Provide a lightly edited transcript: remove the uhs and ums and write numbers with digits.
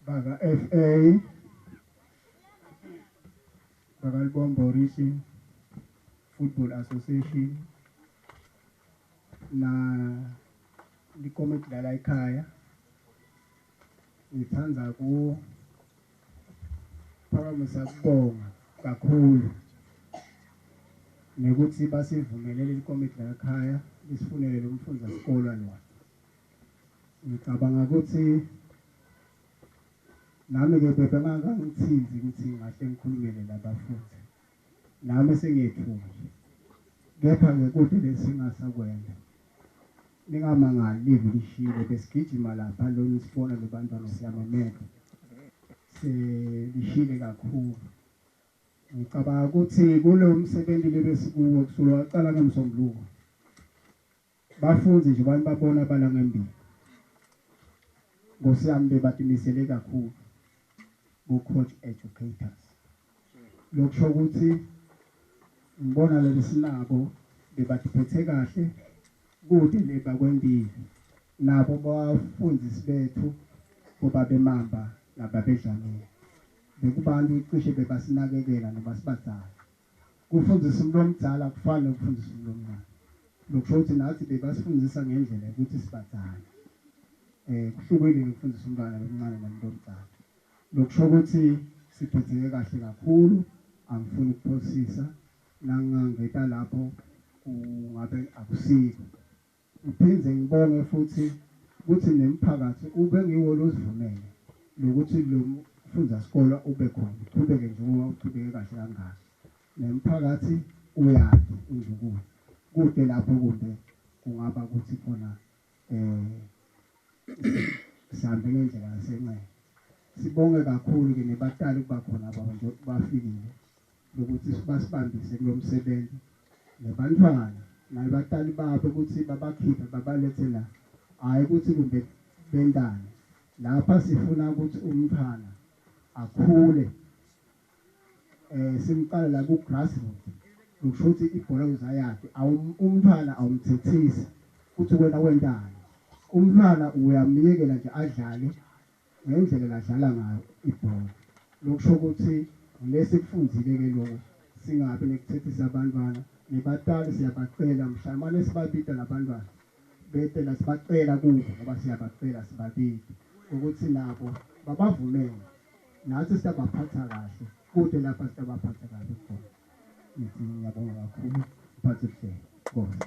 Baka FA, baka Lubombo Region Football Association na likomiti lala ekhaya, ngithanda kuphakamisa kubonga kakhulu nekuthi basivumelele likomiti la ekhaya lisifunele lo mfundza sikolwa lona. Ngicabanga ukuthi nami ke bebengakangithinzi ukuthi ngahle ngikhulumele labafundi, nami sengiyethuka nje, kepha ke kude lesingasakwenda. Ningamangali live lishile, besigijima lapha lona sibona lebantwana siyamemeta, selishile kakhulu. Ngicabanga ukuthi kulo msebenzi lebesikuwo kusuka waqala ngeMsombuluko, bafundi nje bani babona balangembili Nkosi yami bebatimisele kakhulu bo-coach educators. Lokusho ukuthi ngibona leli sinabo bebatiphethe kahle kude le bakwendile, nabo bafundisi bethu bobabemamba nababedlamini bekubantu cishe bebasinakekela noba sibadzala. Kufundisa umuntu omdala kufana nokufundisa umuntu omncane. Lokusho ukuthi nathi bebasifundisa ngendlela yokuthi sibadzala. Kuhlukile ukufundisa umntwana omncane nomuntu omdala. Lokusho ukuthi siphetheke kahle kakhulu, angifuni ukuphosisa nangangeta lapho kungabe akusiko. Ngiphinde ngibonge futhi ukuthi nemphakathi ube ngiwo lozivumele lokuthi lo mfundza sikolo ube khona, uqhubeke njengoba uqhubeke kahle kangaka. Nemphakathi uyakhe indlunkulu kude lapho kumbe kungaba ukuthi khona sihambe ngendlela yasencele. Sibonge kakhulu ke nebatali kuba khona baba nje bafikile lokuthi basibambise kulo msebenzi, nebantwana nabatali babo ukuthi babakhiphe babalethe la, hayi ukuthi kumbe bendane lapha. Sifuna ukuthi umntwana akhule, simqala la ku grassroots, kusho ukuthi ibhola uzayakhe. Umntwana awumthethisi ukuthi wena wendani, umntwana uyamyekela nje adlale ngendlela ladlala ngayo ibhola. Lokusho ukuthi lesikufundzile ke lokho, singabi nekuthethisa abantwana. Nebatali siyabacela, mhlawumbe sibabita labantwana bete la, sibacela kubo ngoba siyabacela sibabita ukuthi nabo babavumele, nathi sitabaphatha kahle kude lapha sitabaphatha kahle khona. Ngithi ngiyabonga kakhulu mphathi buhlelo. Nkosi.